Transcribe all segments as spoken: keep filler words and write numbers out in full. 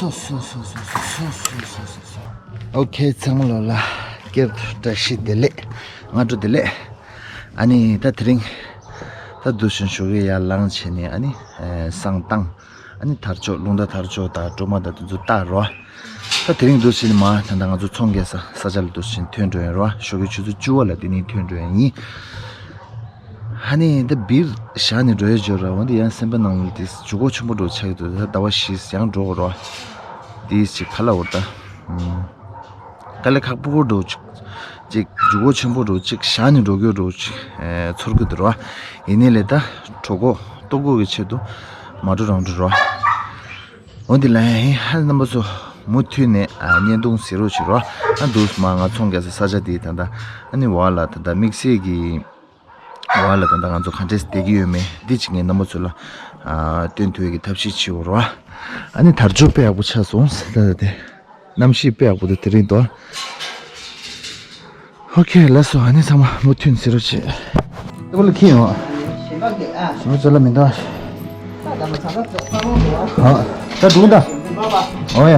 སོ་སོ་སོ་སོ། ཨོ་ཁེ། ཚང་མ་ལོ་ལ་སྐྱབས་བཀྲ་ཤིས་བདེ་ལེགས། སྔ་དྲོ་བདེ་ལེགས། ཨ་ནི་ད་དེ་རིང་ད་འདུག་སེ་ཞོགས་ཀས་ཡར་ལངས་བྱས་ནས། ཨ་ནི་ཨེ་བསང་བཏང་། ཨ་ནི་དར་ལྕོག་རླུང་རྟ་དར་ལྕོག་དང་སྒྲོལ་མ་དང་དེ་ཚོ་བཏགས་རོ། ད་དེ་རིང་འདུག་སེ་ནི་མ་ད་ལྟ་ང་ཚོ་ཚོང་རྒྱག་ས་ས་ཆ་ལ་འདུག་སེ་ཐོན་འགྲོ་ཡིན་རོ། ཞོགས་ཀས་ཆུ་ཚོད་བཅུ་པ་ལ་དེ་ནས་ཐོན་འགྲོ་ཡིན། ཨ་ནི་ད་བིར་བཞག་ནས་འགྲོ་ཡ་འཇོར་ར། འོན་ཏེ་ཡང་སེམས་པ་ནང་ལ་དེ་ཇུ་གོ་ཆེན་པོ་འགྲོ་ཆགས་ཀྱི་འདུག་ད་ཟླ་བ་བཞི་ཡང་འགྲོ་དགོས་རོ། དེ་ཅིག་ག་ལ་འོར་ད། ཨུམ། དཀའ་ལས་ཁག་པོ་འགྲོ་ཅིག་ཅིག་ཇུ་གོ་ཆེན་པོ་འགྲོ་ཅིག་བཞག་ནས་འགྲོ་རྒྱུ་འགྲོ་ཅིག་ཨེ་ཚོར་གི་འདུག་རོ། ཡིན་ནའི་ལས་ད་གྲོད་ཁོག་ལྟོགས་པོ་གི་ཆེད་དུ་མ་འགྲོ་རང་འགྲོ་རོ། འོན་ཏེ་ལ་ཡང་ཧ་རྣམ་པ་ཚོ་མུ་མཐུད་ནས་ཨ་བརྙན་ཐུང་གཟིགས་རོགས་བྱེད་རོགས། ཨ་འདུག་སེ་མ་ང་ཚོང་རྒྱག་ས་ས་ཆ་དེའི་ད་ལྟ་ཨ་ནི་འོག་ལ་ད་ལྟ་དམིགས་བསལ་གྱི་འོག་ལ་ད་ལྟ་ང་ཚོ་ག་འདྲས་བསྡད་ཀྱི་ཡོད་མེད་འདི་ཅིག་ངས་རྣམ་པ་ཚོ་ལ་ཨ་སྟོན་ཐུབ་ཡས་ཀྱི་ཐབས་ཤེས་བྱེད་དགོས་རོགས། ཨ་ནི་དར་ལྕོག་དཔེ་ཡག་པོ་ཆགས་སོང་ཟེར། ད་ལྟ་དེ་གནམ་གཤིས་དཔེ་ཡག་པོ་འདུག་དེ་རིང་དོ། ཨོ་ཁེ། ལགས་སོ། ཨ་ནི་ཚང་མ་མུ་མཐུད་ཟེར་རོགས་བྱེད། ཨ་བུ་ལ་ཁྱི་ཡོང་། ཞི་མི་ཚོ་ལ་མི་འདུག་ཨ། ད་འགྲོ་ད། ཨོ་ཡ།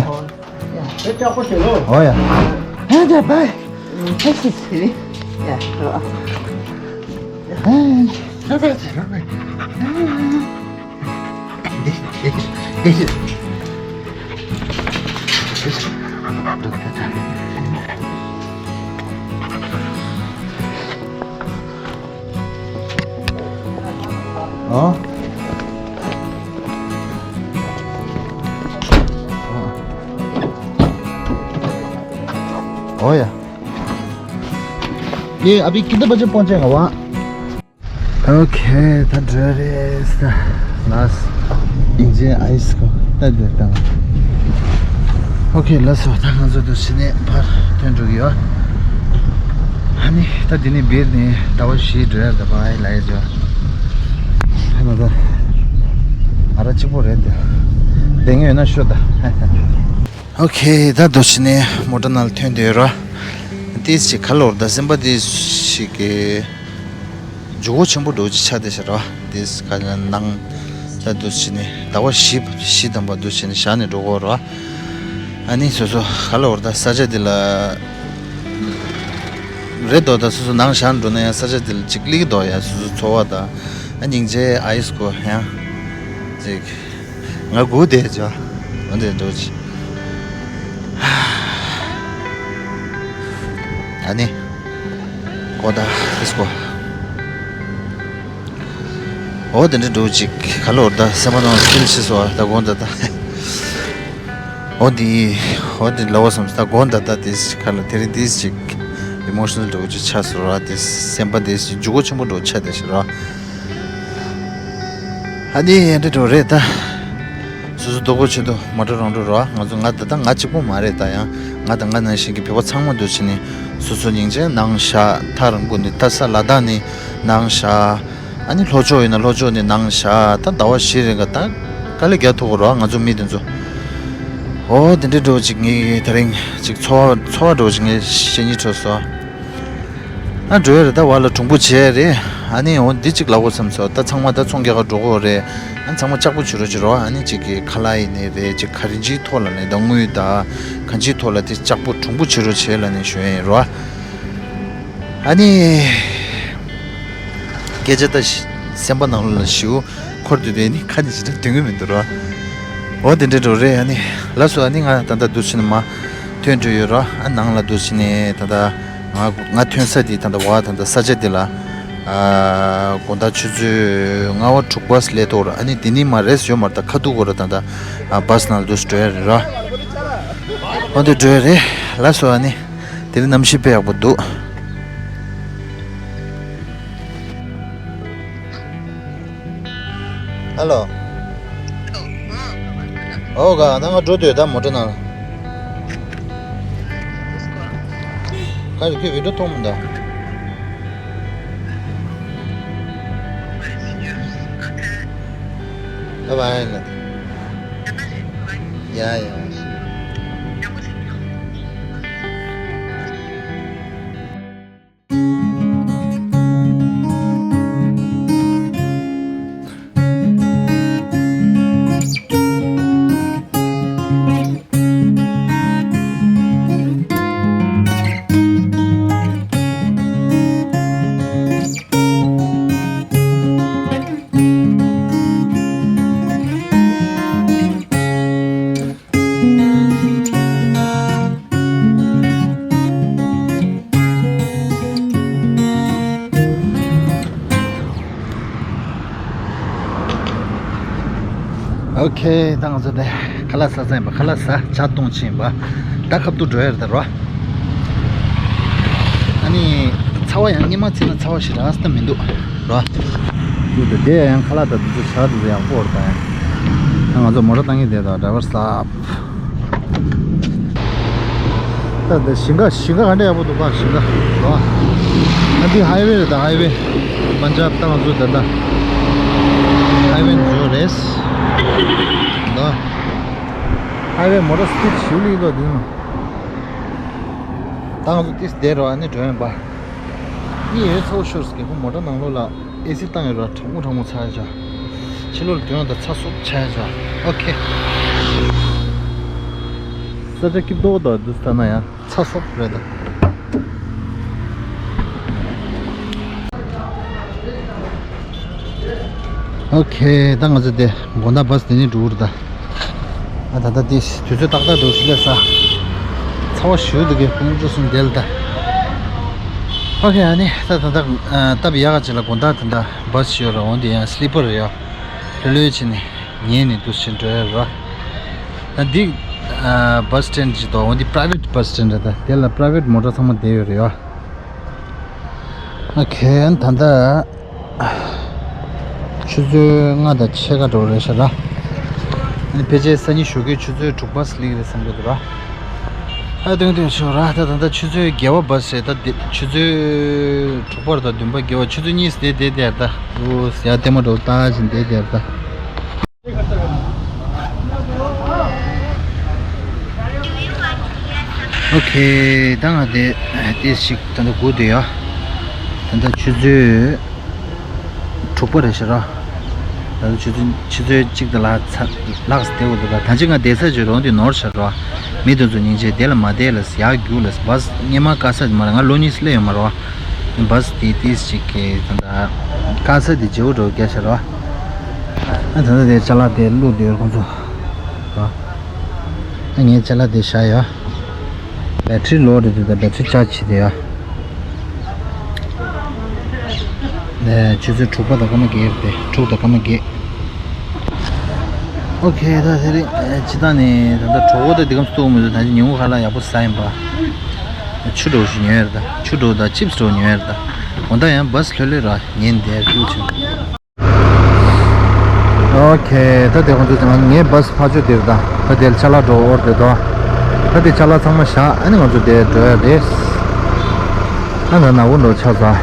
ཨོ་ཡ། ཨ་ད་བའི། ཨ་ད་ད་བའི། हाँ। ओए। ये अभी कितने बजे पहुंचेगा वहाँ? ཨོ་ཁེ། ད་འགྲོ་རེད་ད། ལགས། ཡིན་ཅེ་ཨའི་སི་ཁོ་ད་འདིར་བཏང་། ཨོ་ཁེ། ལགས་སོ། ད་ང་ཚོ་འདུག་སེ་ནས་ཕར་ཐོན་འགྲོ་གི་ཡོད། ཨ་ནི་ད་འདི་ནས་བིར་ནས་ཟླ་བ་བཞི་འགྲོ་ཡ་ད་བའི་ལ་ཡ་ཇོ། ཧ་ན་ད་ཨ་ར་གཅིག་པོ་རེད་དེ། བསྡད་ངེས་ཡོད་ན་ཤོད་ད། ཨོ་ཁེ། ད་འདུག་སེ་ནས་མོ་ཊ་ནང་ལ་ཐོན་བསྡད་ཡོད་ར། ཏིས་ཅིག་ག་ལོར་ད་སེམས་པ་ཏིས་ཅིག་གི་འཇུག་སྒོ་ཆེན་པོ་འགྲོ་ཅིག་ཆགས་བསྡད་ཤག་ར། ཏིས་ག་ལ་ནང་ད་འདུག་སེ་ནས་ཟླ་བ་བཞི་བཞི་ཐམ་པ་འདུག་སེ་ནས་བཞག་ནས་འགྲོ་དགོས་ར། ཨ་ནི་སོ་སོ་ག་ལོར་ད་ས་ཆ་འདི་ལ་རེད་དོ། ད་སོ་སོ་ནང་བཞག་འགྲོ་ན་ཡང་ས་ཆ་འདི་ལ་ཅིག་ལིག་དོ་ཡ། སོ་སོ་འཚོ་བ་ད་ཨ་སྙིང་རྗེ་ཨའི་སི་ཁོ་ཡང་ཅིག་ང་སྒུག་བསྡད་ཅོ། འོ་འདྲ་འགྲོ་ཅི། ཨ་ནི། ཀོ་ད་ཨིས་ཀོ། འོ་དེ་འདྲ་འགྲོ་ཅིག་ག་ལོར་ད་སེམས་པ་ནང་ཕིལ་ཤི་སོ་ད་དགོངས་ད་ད། འོ་དེ། འོ་དེ་ལ་བ་སམ་ད་དགོངས་ད་ད་དེ་ག་ལ་དེ་རིང་དེ་ཅིག་ཨི་མོ་ཤི་ནལ་འགྲོ་ཅིག་ཆགས་སོ་ར། དེ་སེམས་པ་དེ་ཅིག་འཇུག་སྒོ་ཆེན་པོ་འགྲོ་ཆགས་དེ་ཤི་ར། ཨ་ནི་ཡ་འདྲ་འགྲོ་རེད་ད། སོ་སོ་སྡུག་པོ་ཆེད་དུ་མ་འགྲོ་རང་འགྲོ་རོགས། ང་ཚོ་ང་ད་ལྟ་ང་གཅིག་པོ་མ་རེད་ད། ཡང་ང་དང་ང་ནང་བཞིན་གྱི་བོད་པ་ཚང་མ་འདུ་བྱས་ནས་སོ་སོ་སྙིང་རྗེ་ནང་བཞག་ཐག་རིང་པོ་ནས་ད་ས་ལ་དྭགས་ནས་ནང་བཞག་ཨ་ནི་ལྷོ་ཕྱོགས་ཡིན་ན་ལྷོ་ཕྱོགས་ནས་ནང་བཞག་ད་ཟླ་བ་བཞི་རིང་ག་ད་དཀའ་ལས་རྒྱག་ཐུབ་ཀྱི་རོགས་ང་ཚོ་མི་དེ་ཚོ། ཨོ་དེ་འདྲ་འགྲོ་ཅིག་ངས་དེ་རིང་ཅིག་ཚོར་བ་ཚོར་བ་འགྲོ་ཅིག་ངས་བཤད་སྙིང་འདོད་སོང་། ཨ་འགྲོ་ཡ་རེད་ད། བ་ལ་གྲུང་པོ་བྱས་རེད། ཨ་ནི་འོ་འདི་གཅིག་ལབ་དགོས་བསམ་སོང་། ད་ཚང་མ་ད་ཚོང་རྒྱག་ག་འགྲོ་གི་རེད། ཨ་ཚང་མ་ལྕགས་པོ་བྱེད་རོགས་བྱེད་རོགས། ཨ་ནི་གཅིག་གི་ཁ་ལག་ཡིན་ནའི་རེད། གཅིག་ག་རེ་ཅིའི་ཐོག་ལ་ནས་ད་དངུལ་ད་གང་ཅིའི་ཐོག་ལ་དེ་ལྕགས་པོ་གྲུང་པོ་བྱེད་རོགས་བྱེད་ལབ་ནས་ཞུ་ཡ་ཡིན་རོ། ཨ་ནི་སྐད་ཆ་ད་སེམས་པ་ནང་ལ་ཞུ། འཁོར་དུས་དེ་ནི་ཁ་ནས་ཞེ་དྲག་འདོན་གི་མི་འདུག་རོ། འོ་དེ་འདྲ་འགྲོ་རེད། ཨ་ནི་ལགས་སོ། ཨ་ནི་ང་ད་ལྟ་འདུག་སེ་ནས་མར་ཐོན་འགྲོ་ཡོད་རོ། ཨ་ནང་ལ་འདུག་སེ་ནས་ད་ལྟ་ང་ང་ཐོན་ས་དེ་ད་ལྟ་བ་ད་ལྟ་ས་ཆ་དེ་ལ་ཨ་དགོང་དག་ཆུ་ཚོད་ལྔ་པ་དྲུག་པ་སླེབས་ཐུབ་རོ། ཨ་ནི་དེ་ནི་མར་རེས་ཡོད་མ་རེད་ད། ཁ་ཐུག་གོ་རོ། ད་ལྟ་ཨ་བཱས་ནང་ལ་འདུག་སེ་འགྲོ་ཡ་རེད་རོ། འོ་དེ་འགྲོ་ཡ་རེད། ལགས་སོ། ཨ་ནི་དེ་རིང་གནམ་གཤིས་དཔེ་ཡག་པོ་འདུག་ཨ་ལོ། ཨོ་ག་ན་ང་འགྲོ་འདོད་ད་མོ་ཊ་ནང་ལ། ག་རེ་ཁྱོད་བི་ཌིའོ་མཐོང་མི་འདུག་ད་བ་ཡ་ལ། ཡ་ཡ། ཨོ་ཁེ། ད་ང་ཚོ་དེ་ཁ་ལག་ཟ་ས་ཡིན་པ། ཁ་ལག་ཟ་ཇ་བཏུང་ཕྱིན་པ། ད་ཁ་ཐུག་འགྲོ་ཡ་རེད་ད་རོ། ཨ་ནི་ཚ་བ་ཡང་སྔོན་མ་བརྩིས་ན་ཚ་བ་ཞེ་དྲག་ཙམ་མི་འདུག་རོ། དེ་དེ་ཡང་ཁ་ལག་དང་དེ་ཚོ་ཇ་དེ་ཚོ་ཡག་པོ་རེད་ད། ཡང་ད་ང་ཚོ་མོ་ཊ་བཏང་གི་བསྡད་དང་ཌ་རའི་ཝར་སླེབ། ད་ད་ཞིང་ཁ་ཞིང་ཁ་ག་འདྲ་ཡག་པོ་འདུག་ག་ཞིང་ཁ་རོ། ཨ་འདི་ཧའི་ཝེ་རེད་ད། ཧའི་ཝེ་པན་ཇབ་ད་ང་ཚོ་ད་ད་ཧའི་ཝེ་འཛུལ་རེད་ད། ཧའི་ཝེ་མོ་ཊ་སི་པིཌ་ཞེ་པོ་སླེབས་འདུག་འདི་ནང་། ད་ང་ཚོ་ཏིས་བསྡད་རོགས་ཨ་ནི་འགྲོ་ཡིན་པ། གཉིད་ཡོད་ཚ་བོ་ཤོར་སྐད་པོ་མོ་ཊ་ནང་ལོགས་ལ་ཨེ་སི་བཏང་ཡོད་ར། གྲང་མོ་གྲང་མོ་ཚ་ཡ་ཆ། ཕྱི་ལོགས་ལ་དོན་དང་ཚ་སོབ་ཆ་ཡ་ཆ། ཨོ་ཁེ། ས་ཆ་སྐྱིད་པོ་དང་འདུག་ད་ན་ཡང་ཚ་སོབ་རེད་ད། ཨོ་ཁེ། ད་ང་ཚོ་དེ་དགོང་དག་བཱས་དེ་ནས་འགྲོ་གི་རེད་ད། ཨ་ད་ལྟ་དེ་དུས་ཚོད་ཏག་ཏག་འགྲོ་ཞིག་ལས་ས། ཚ་བ་ཞུ་འདུག་གི་ཁོང་ཚོ་གསུམ་དེ་ལ་ད། ཨོ་ཁེ། ཨ་ནི་ད་ད་ལྟ་སྟབས་ཡག་ག་ཅིག་ལ་དགོང་དག་དེ་འདྲ་བཱས་ཞིག་ཡོད་ར། འོན་ཏེ་ཡང་སི་ལི་པར་ཡོད། ལྷོད་ལྷོད་བྱས་ནས་ཉལ་ནས་འདུག་ཕྱིན་འགྲོ་ཡ་ར། ད་འདི་བཱས་སི་ཊེན་ཅིག་འདུག་འོན་ཏེ་པ་རའི་ཝེཊ་བཱས་སི་ཊེན་རེད་ད། དེ་ལ་པ་རའི་ཝེཊ་མོ་ཊ་ཚང་མ་བསྡད་ཡོད་རེད་ཡ། ཨོ་ཁེ། ད་ལྟ་ཆུ་ཚོད་ལྔ་དང་ཕྱེད་ཀ་འགྲོ་རེད་ཤག་ར། ཨ་ནི་ཕལ་ཆེར་སང་ཉིན་ཞོགས་ཀའི་ཆུ་ཚོད་དྲུག་པ་སླེབས་རེད་བསམ་གྱི་འདུག་ར། ཨ་དུང་དུང་ཤོག་ར། ད་ད་ལྟ་ཆུ་ཚོད་བརྒྱད་པ་བཱས་རེད་ད། འདི་ཆུ་ཚོད་དྲུག་པ་རེད་ད། བདུན་པ་བརྒྱད་པ་ཆུ་ཚོད་གཉིས་བསྡད་བསྡད་བསྡད་ད། ཨོ་ཡ་ལྟད་མོ་འགྲོ་ལྟ་བཞིན་བསྡད་བསྡད་ད། ཨོ་ཁེ། ད་ང་དེ་ཏིས་ཞིག་ད་ལྟ་སྒུག་བསྡད་ཡོད། ད་ལྟ་ཆུ་ཚོད་དྲུག་པ་རེད་ཤག་ར། ད་ལྟ་ཆུ་ཚོད་ཆུ་ཚོད་གཅིག་དང་ལྷག་ཙམ་ལྷག་ཙམ་བསྡད་ཡོད་འདུག་ད། ད་ཅི་ང་བསྡད་ས་ཅིག་རོང་དེ་ནོར་ཤག་ར། མི་དེ་ཚོ་སྙིང་རྗེ། དེ་ལ་མ་བསྡད་ལ་ཡར་རྒྱུགས་ལ་བཱས་སྔོན་མ་དཀའ་ས་མ་རེད། ང་ལོ་གཉིས་སླེབས་ཡོད་མ་རེད་བ། བཱས་དེ་ཏིས་ཅིག་གི་ད་ལྟ་དཀའ་ས་དེ་བརྗེ་བོ་འགྲོ་རྒྱ་ཤག་ར། ཨ་ད་ལྟ་དེ་ཅ་ལག་དེ་བླུགས་བསྡད་ཡོད་ཁོང་ཚོ་ར། ཨ་ངའི་ཅ་ལག་དེ་བཞག་ཡོད། བེ་ཊི་རི་ལོ་རེད་འདུག་ད་བེ་ཊི་རི་ཅཱར་ཇི་བྱེད་དེ་ཡོད། ཨེ་ཆུ་ཚོད་དྲུག་པ་དང་སྐར་མ་བརྒྱད་རེད་དེ། དྲུག་དང་སྐར་མ་བརྒྱད། ཨོ་ཁེ། ད་དེ་རིང་ཨེ་སྤྱིར་བཏང་ནས་ད་ལྟ་གྲོད་ཁོག་ད་འདི་གམ་སྟུག་མི་འདུག་ད་ཅི་ཉིན་གུང་ཁ་ལག་ཡག་པོ་ཟ་ཡིན་པ། ཆུ་འདྲ་བོ་ཞིག་ཉོས་ཡོད་རེད་ད། ཆུ་འདྲ་བོ་དང་ཆིབས་སི་འདྲ་བོ་ཉོས་ཡོད་རེད་ད། འོ་ད་ཡང་བཱས་ལྷོད་ལྷོད་ར་ཉན་བསྡད་རྒྱུ་བྱུང་། ཨོ་ཁེ། ད་དེ་ཁོང་ཚོ་ང་ངའི་བཱས་ཕར་ཕྱོགས་དེ་རེད་ད། ད་དེ་ལ་ཅ་ལག་འགྲོ་འོར་དེ་དོ། ད་དེ་ཅ་ལག་ཚང་མ་བཞག་ཨ་ནི་ང་ཚོ་དེ་འགྲོ་ཡ་རེད། ཨ་ན་ན་འོ་འགྲོ་ཆ་ཚ།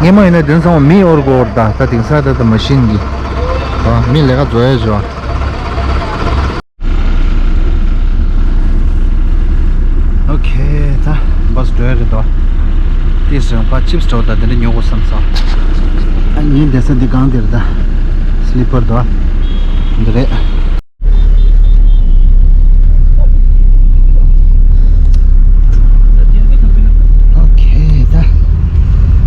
ངས་མ་ཡིན་ན་དེ་ཚང་མ་མི་འོར་གོ་འོར་ད། ད་དེང་སང་ད་ད་མ་ཤིན་གྱི། ཨ་མི་ལས་ཀ་བཟོ་ཡ་བྱོས། ཨོ་ཁེ། ད་བཱས་འགྲོ་ཡ་རེད་དོ། ཏིས་རང་པ་ཆིབས་སི་འདྲ་བོ་ད་དེ་འདྲ་ཉོ་དགོས་བསམ་སོང་། ཨ་ངའི་བསྡད་ས་འདི་སྒང་དེ་རེད་ད། སི་ལི་པར་དོ། འདི་རེད། ཨོ་ཁེ། ད་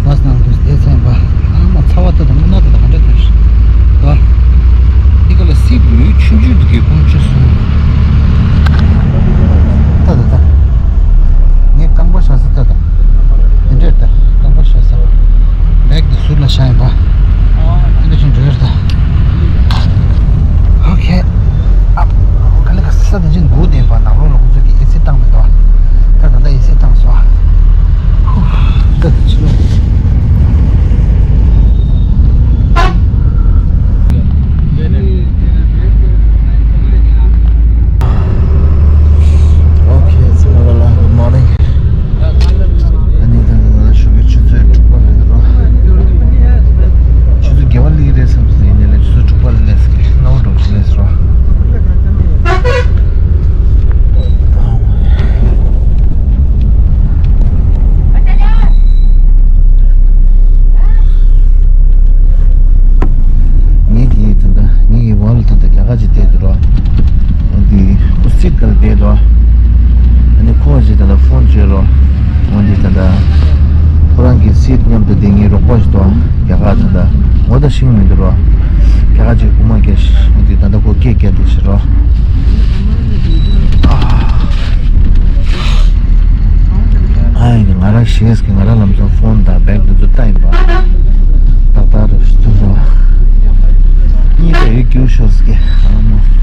བཱས་ནང་དུ་བསྡད་ཚར་ཡིན་པ། ཨ་མ་ཚ་བ་ད་དང་སྣ་ད་དང་ག་འདྲ་དང་ཤི། ད་འདི་ག་ལ་སི་ལུས་ཆུང་ཆུང་འདུག་གི་ཁོང་ཆུ་སོང་། ད་ད་ད། ངས་རྐང་པ་བཞག་ས་ད་ད། དེ་འདྲས་ད་རྐང་པ་བཞག་ས། བེག་འདི་ཟུར་ལ་བཞག་ཡིན་པ། དེ་འདྲ་ཞིག་འགྲོ་ཡོད་ད། ཨོ་ཁེ། ཨ། ག་ལེ་ག་ས་དེ་ཅིག་སྒུག་བསྡད་པ་ནང་ལོགས་ལ་ཁོ་ཚོ་གི་ཨེ་སི་བཏང་མི་འདུག་ཨ། ད་ད་ལྟ་ཨེ་སི་བཏང་སོང་ཨ། ཧུ། ད་ད་ཕྱི་ལོགས། Okay, it's another long good morning. ཨ་ནི་ད་ད་ད་ཞོགས་ཀའི་ཆུ་ཚོད་དྲུག་པ་རེད་རོ། ཆུ་ཚོད་བརྒྱད་པ་སླེབས་ཀྱི་རེད་བསམ་སོང་། ཡིན་ནའི་ལས་ཆུ་ཚོད་དྲུག་པ་ལ་སླེབས་སོང་། སྣང་བ་འགྲོ་ཞིག་སླེབས་སོང་། ངེད་ཀྱི་ད་ལྟ་ངེད་ཀྱི་བར་ལ་ད་ལྟ་རྒྱ་གར་ཅིག་བསྡད་འདུག་རོ། འོ་འདི་ཁོ་སིཊ་སྒང་ལ་བསྡད་འདུག་ཨ་ནི་ཁོ་ཅིག་ད་ལྟ་ཕོན་བྱས་རོ། འོ་འདི་ད་ལྟ་ཁོ་རང་གི་སིཊ་མཉམ་དུ་བསྡད་མཁན་རོགས་པ་ཞིག་འདུག་རྒྱ་གར་ད་ལྟ་ངོ་ད་ཤེས་ཀྱི་མི་འདུག་རོ། རྒྱ་གར་ཅིག་རྐུན་མ་བརྒྱབ་ཤག་འོ་འདི་ད་ལྟ་ཁོ་སྐད་རྒྱག་བསྡད་ཤག་རོ། ཨ་ཡ་ང་རང་ཤེས་ཀྱི་ང་རང་ལམ་སང་ཕོན་དང་བེག་འདི་ཚོ་ལྟ་ཡིན་པ། ཏག་ཏག་རེད་ཤག་ཐུག་སོང་། གཉིས་ཀ་ཡོད་རྒྱུ་ཤོག་ཟེར་གི། ཨ་མ།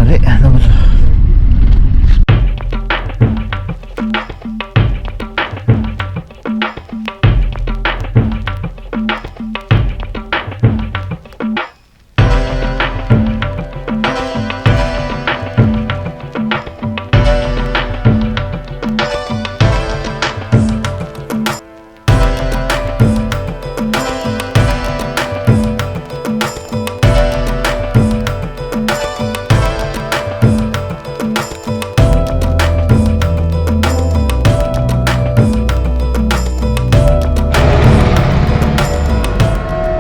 ཨེ། རྣམ་པ་ཚོ།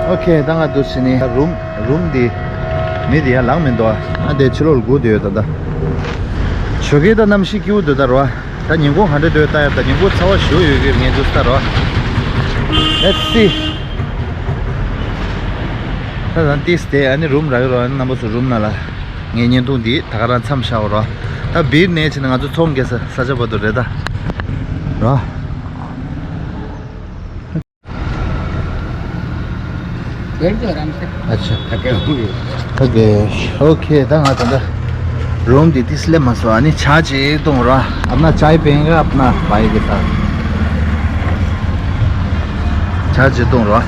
ཨོ་ཁེ། ད་ང་འདུག་སེ་ནི་རུམ་རུམ་འདི་མི་འདི་ཡང་ལངས་མི་འདུག་ཨ་འདི་ཕྱི་ལོགས་སྒུག་བསྡད་ཡོད་ད། ད་ཞོགས་ཀས་ད་གནམ་གཤིས་སྐྱིད་པོ་འདུག་ད་རོ། ད་ཉིན་གུང་ག་འདྲ་འདུག་ལྟ་ཡ། ད་ཉིན་གུང་ཚ་བ་ཞེ་པོ་ཡོད་ཀྱི་རེད། ངས་འདུག་ལྟ་རོ། Let's see. ད་ད་ཏིས་དེ་ཨ་ནི་རུམ་རག་གི་རོ། ཨ་ནི་རྣམ་པ་ཚོ་རུམ་ནང་ལ་ངས་བརྙན་ཐུང་འདི་ད་ག་རང་མཚམས་བཞག་རོ། ད་བིར་ནས་ཕྱིན་ན་ང་ཚོ་ཚོང་རྒྱག་ས་ས་ཆ་བར་དུ་རེད་ད་རོ། बैठ जाओ आराम से। अच्छा। थके होंगे। ओके। ओके। ད་ང་ད་ལྟ་རུམ་འདི་ཏིས་སླེབས་མ་སོང་། ཨ་ནི་ཇ་ཅིག་འཐུང་རོགས། अपना चाय पिएंगे, अपना भाई के साथ। ཇ་ཅིག་འཐུང་རོགས།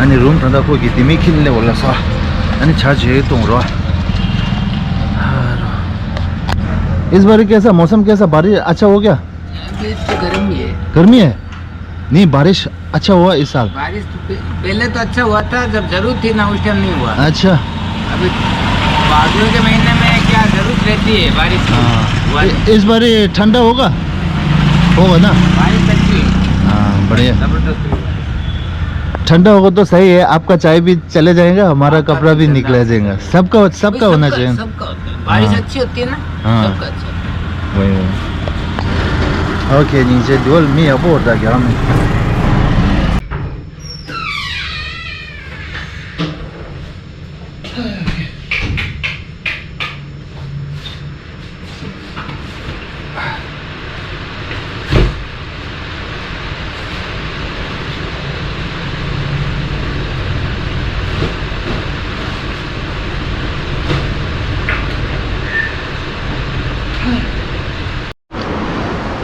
ཨ་ནི་རུམ་ད་ལྟ་ཁོ་གི་ལྡེ་མིག་ཁྱེར་སླེབས་པ་ལ་སོ། ཨ་ནི་ཇ་ཅིག་འཐུང་རོགས། इस बार कैसा मौसम, कैसा, बारिश अच्छा हो गया? अभी तो गर्मी है। गर्मी है? नहीं, बारिश अच्छा हुआ इस साल? बारिश तो पे-, पहले तो अच्छा हुआ था, जब जरूरत थी ना, उस टाइम नहीं हुआ। अच्छा। अभी भादों के महीने में क्या जरूरत रहती है बारिश की? हाँ। हुआ नहीं। इ-, इस बार ये ठंडा होगा? होगा ना? बारिश अच्छी है। हाँ, बढ़िया। जबरदस्त हुई बारिश। ठंडा होगा तो सही है, आपका चाय भी चले जाएगा, हमारा आपका कपड़ा भी भी चलता निकला है। जाएगा। सबका, सबका होना चाहिए। सबका होता है। बारिश हाँ। अच्छी होती है ना, हाँ। सबका अच्छा होता है। वही, वही। ओके, ཉིན་ཅིག་འདི་བོ་ལ་མི་ཡག་པོ་འདུག་རྒྱ་མི།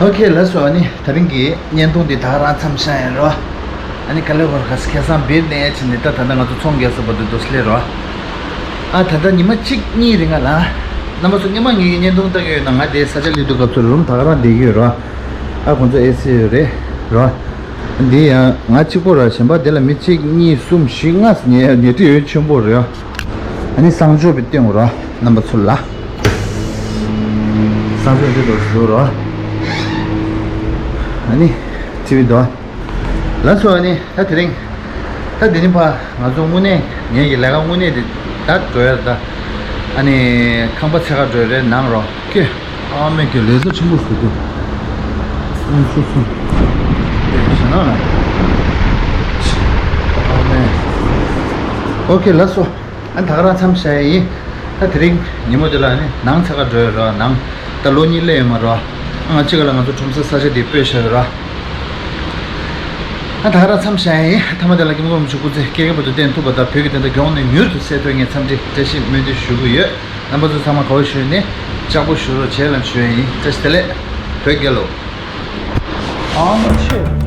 ཨོ་ཁེ། ལགས་སོ། ཨ་ནི་དེ་རིང་གི་བརྙན་ཐུང་འདི་ད་ག་རང་མཚམས་བཞག་ཡིན་རོ། ཨ་ནི་ག་ལེ་བར་ག་ས་ཁེ་སང་བིར་ནས་ཕྱིན་ནས་ད་ད་ལྟ་ང་ཚོ་ཚོང་རྒྱག་ས་བར་དུ་འདུག་སེ་སླེབས་རོ། ཨ་ད་ལྟ་ཉི་མ་གཅིག་གཉིས་རིང་ང་ལ། རྣམ་པ་ཚོ་སྔོན་མ་ངེད་ཀྱི་བརྙན་ཐུང་ལྟ་གི་ཡོད་ན། ང་དེ་ས་ཆ་སླེབས་དུས་སྐབས་སུ་རུམ་ད་ག་རང་བསྡད་ཀྱི་ཡོད་རོ། ཨ་ཁོང་ཚོ་ཨེ་སི་ཡོད་རེད་རོ། འདི་ཡང་ང་གཅིག་པོ་ར། གཞན་པ་དེ་ལ་མི་གཅིག་གཉིས་གསུམ་བཞི་ལྔ་ཟེར་ཉལ་ཉལ་ཁྲི་ཡོད་ཆེན་པོ་རེད། ཨ་ནི་གསང་སྤྱོད་པའི་སྟེང་ར་རྣམ་པ་ཚོ་ལ། གསང་སྤྱོད་འདི་འདྲ་བཟོ་ར། ཨ་ནི་ཊི་ཝི་དོ། ལགས་སོ། ཨ་ནི་ད་དེ་རིང་ད་འདི་ནས་ཕར་ང་ཚོ་དངོས་གནས་ངེད་ཀྱི་ལས་ཀ་དངོས་གནས་དེ་ད་འགྲོ་ཡ་ད། ཨ་ནི་ཁང་པ་ཚད་ཁ་འགྲོ་ཡ་རེད། ནང་རོ་ཀེ། ཨ་མའི་ཀེ། ལེ་ས་ཆེན་པོ་ཟེར་དུས། སུམ་ཅུ་སོ། དེ་ཞེ་ན་ན། ཨ་མའི། ཨོ་ཁེ། ལགས་སོ། ཨ་ད་ག་རང་མཚམས་བཞག་ཡ་ཡིན། ད་དེ་རིང་ཉིན་མོ་དེ་ལ་ནི་ནང་ཚ་ག་འགྲོ་ཡ་རོ། ནང་ད་ལོ་གཉིས་སླེབས་ཡོད་མ་རོ། ཨ་ང་གཅིག་ག་ལ་ང་ཚོ་ཁྲོམ་ས་ས་ཆ་དེ་སྤོས་བཞག་ཡོད་རོ། ཨ་ད་ག་རང་མཚམས་བཞག་ཡ་ཡིན། ཐ་མ་དེ་ལ་སྐྱབས་མགོན་རིན་པོ་ཆེ་སྐུ་ཚེ་བསྐལ་བརྒྱའི་བར་དུ་བརྟན་ཐུབ་པ་དང་། བོད་ཀྱི་བདེན་མཐའ་མགྱོགས་ནས་མྱུར་དུ་གསལ་ཐུབ་ངས་འཚམས་འདྲི་བཀྲ་ཤིས་སྨོན་འདུན་ཞུ་གི་ཡོད། རྣམ་པ་ཚོ་ཚང་མ་དགའ་བོ་ཞུས་ནས་ལྕགས་པོ་ཞུ་རོགས་བྱེད་ལབ་ཞུ་ཡ་ཡིན། བཀྲ་ཤིས་བདེ་ལེགས། བོད་རྒྱལ་ལོ། ཨ་མ་ཆེ།